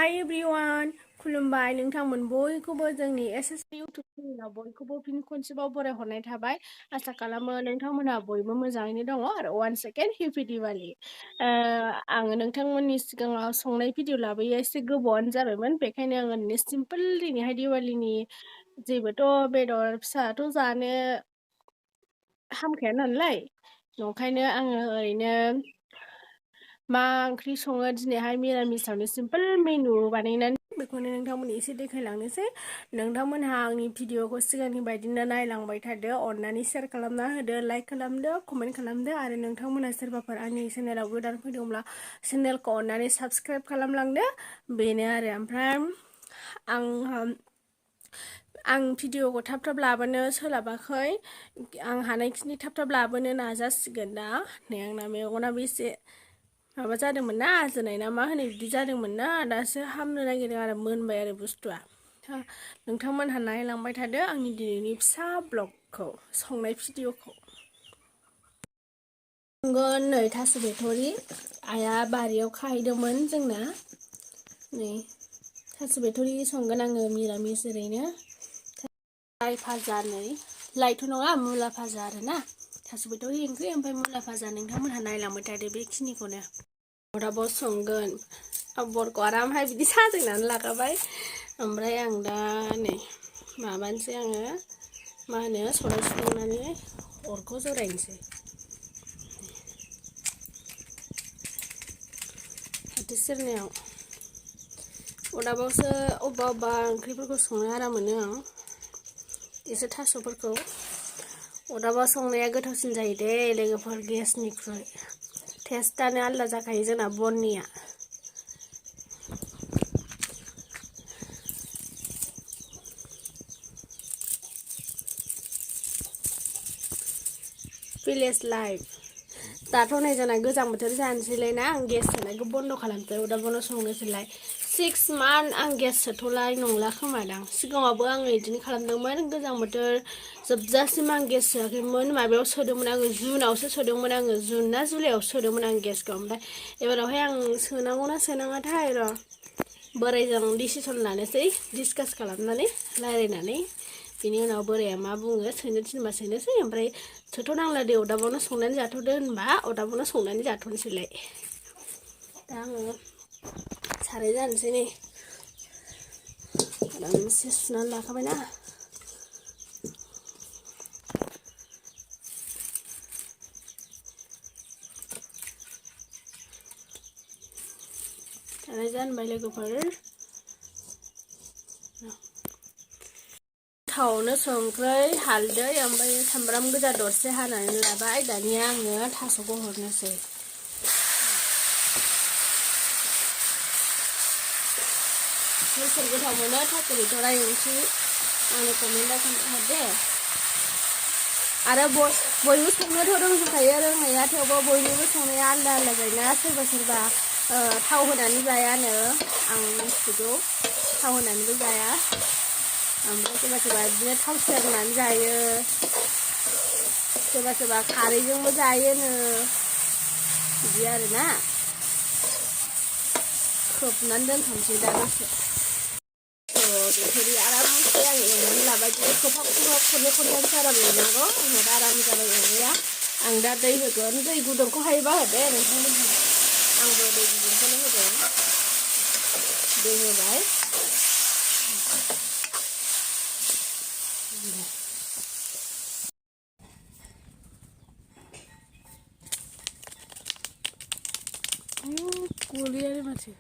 Hi everyone, खुलुमबाय नोंथांमोन बयखौबो जोंनि एसएसपी इउटुब चेनेलाव बयखौबो फिन खनसेबाव बरायहरनाय थाबाय। आसा खालामो नोंथांमोनहा बयबो मोजाङैनो दङ आरो वान सेकेन्ड हेपि दिवाली। आङो नोंथांमोननि सिगाङाव संनाय भिडिअ लाबोयो एसे गोबावानो जाबायमोन, बेखायनो आङो ओरैनो सिम्पोल दिनैहाय दिवालीनि जेबोथ' बेदर फिसाथ' जानो हामखाया नालाय, नंखायनो आङो ओरैनो मा ओंख्रि सङो दिनैहाय मिरामिसावनो सिम्पोल मेनु बानायनानै बेखौनो नोंथांमोननि एसे देखायलांनोसै। नोंथांमोनहा आंनि भिडिअखौ सिगांनि बायदिनो नायलांबाय थादो, अननानै शेयार खालामना होदो, लाइक खालामदो, कमेन्ट खालामदो आरो नोंथांमोनहा सोरबाफोर आंनि चेनेलाव गोदान फैदोंब्ला चेनेलखौ अननानै साबस्क्राइब खालामलांदो। बेनो आरो ओमफ्राय आं भिडिअखौ थाब थाब लाबोनो सोलाबाखै, आं हानायखिनि थाब थाब लाबोनो नाजासिगोन दा। नै आंना मेगनाबो एसे माबा जादोंमोन ना, आजोनाय ना मा होनो बिदि जादोंमोन ना, दासो हामनो नागिरदों आरो मोनबाय आरो बुस्थुआ। नोंथांमोनहा नायलांबाय थादो आंनि दिनैनि फिसा ब्लगखौ, संनाय भिडिअखौ। संगोन नै थास' बिथ'रि, आइया बारियाव खाहैदोंमोन जोंना। नै थास' बिथ'रि संगोन आङो मिरामिस ओरैनो। लाइ भाजा, नै लाइथ' नङा मुला भाजा आरोना, थास' बिथ'रि ओंख्रि ओमफ्राय मुला भाजा। नोंथांमोनहा नायलांबाय थादो बेखिनिखौनो। अरदाबाव संगोन, बनखौ आरामहाय बिदि साजायनानै लाखाबाय। ओमफ्राय आं दा नै माबानोसै, आङो मा होनो साराय सुखांनानै अरखौ जरायनोसै। फाथो सेरनायाव अरदाबावसो अबेबा अबेबा ओंख्रिफोरखौ संनो आराम मोनो आं, एसे थास'फोरखौ। अरदाबाव संनाया गोथावसिन जायो दे लोगोफोर गेसनिख्रुइ, टेस्टआनो आलादा जाखायो जोंना बननिया। भिलेज लाइफ, दाथ' नै जोंना गोजां बोथोर जानोसैलाय ना, आं गेस सोनायखौ बन्द' खालामसै, अरदाबावनो संनोसैलाय। 6 मान्थ आं गेस सोथ'लाय नंला खोमादां। सिगाङावबो आङो बिदिनो खालामदोंमोन, गोजां बोथोर जोबजासिम आं गेस सोआखैमोन। माबायाव सोदोंमोन आङो, जुनावसो सोदोंमोन आङो, जुन ना जुलाइआवसो सोदोंमोन आं गेसखौ। ओमफ्राय एबारावहाय आं सोनांगौना सोनाङाथाय र' बोरायजों डिसिसन लानोसै, डिसकास खालामनानै रायज्लायनानै। बिनि उनाव बोराया मा बुङो, सोनो थिनबा सोनोसै, ओमफ्राय सोथ'नांला दे अरदाबावनो संनानै जाथ'दो होनबा अरदाबावनो संनानै जाथ'नोसैलाय। दा आङो साराय जानोसै, नै आरामसे सुनानै लाखाबायना। साराय जानबाय लोगोफोर। थावआवनो संख्रै, हालदै ओमफ्राय सामब्राम गोजा दरसे हानानै लाबाय। दानिया आङो थास'खौ हरनोसै। सोर सोर गोथाव मोनो थास' बिथ'राइ ओंख्रि, आंनो कमेन्टआव खोन्थाहरदे। आरो बयबो संनोथ' रोंजोबखायो रोंनाया, थेवबो बयनिबो संनाया आलदा आलदा जायोना। सोरबा सोरबा थाव होनानै जायानो, आं मिथिगौ थाव होनानैबो जाया। ओमफ्राय सोरबा सोरबा बिदिनो थाव सेरनानै जायो, सोरबा सोरबा खारैजोंबो जायोनो, बिदि आरोना। खोबनानै दोनथ'नोसै दा दसे। बिथ'रि आरामसे आं एवनानै लाबाय, बिदिनो खोबहाब खोबहाब खननै खनथामसो आराम एवनांगौ। आंना दा आराम जाबाय एवनाया। आं दा दै होगोन, दै गुदुंखौ हायोबा होदे नोंथांमोनहा, आंबो दै गुदुंखौनो होगोन। दै होबाय, गलियानो माथो।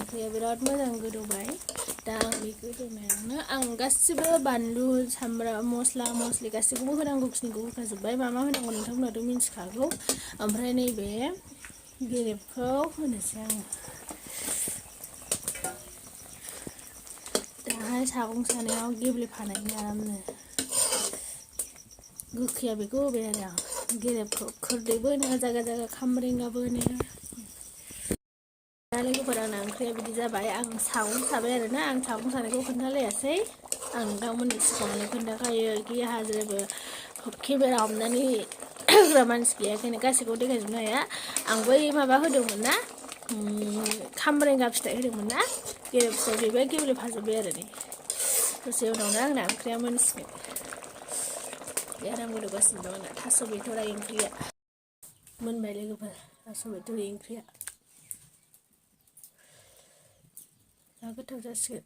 ओंख्रिया बिराद मोजां गोदौबाय दा आं बे गोदौनायावनो आं गासिबो बानलु सामब्राम मस्ला मस्लि गासिखौबो होनांगौखिनिखौ होखाजोब्बाय मा होनांगौ नोंथांमोनाथ' मिन्थिखागौ ओमफ्राय नैबे गेरेबखौ होनोसै आङो दाहाय सागं सानायाव गेब्लेफानायनि आरामनो गोखैया बेखौ होबाय आरो आं गेरेबखौ खोरदैबो होनो जागा जागा खामब्रेंगाबो होनो दा लोगोफोर आंना ओंख्रिया बिदि जाबाय आं सागं साबाय आरोना आं सागं सानायखौ खोन्थालायासै आं नोंथांमोननि सिगाङावनो खोन्थाखायो कि आंहा जेबो केमेरा हमनानै होग्रा मानसि गैया ओंखायनो गासैखौबो देखायजोबनो हाया आं बै माबा होदोंमोन ना खामब्रेंगा फिथाइ होदोंमोन ना गेरेब फिथाइ बेबो गेब्लेफाजोब्बाय आरो नै दसे उनावनो आंना ओंख्रिया मोनसिगोन बे आराम गोदौगासिनो दं आंना थास' बिथ'राइ ओंख्रिया मोनबाय लोगोफोर थास' बिथ'राइ ओंख्रिया जा गोथाव जासिगोन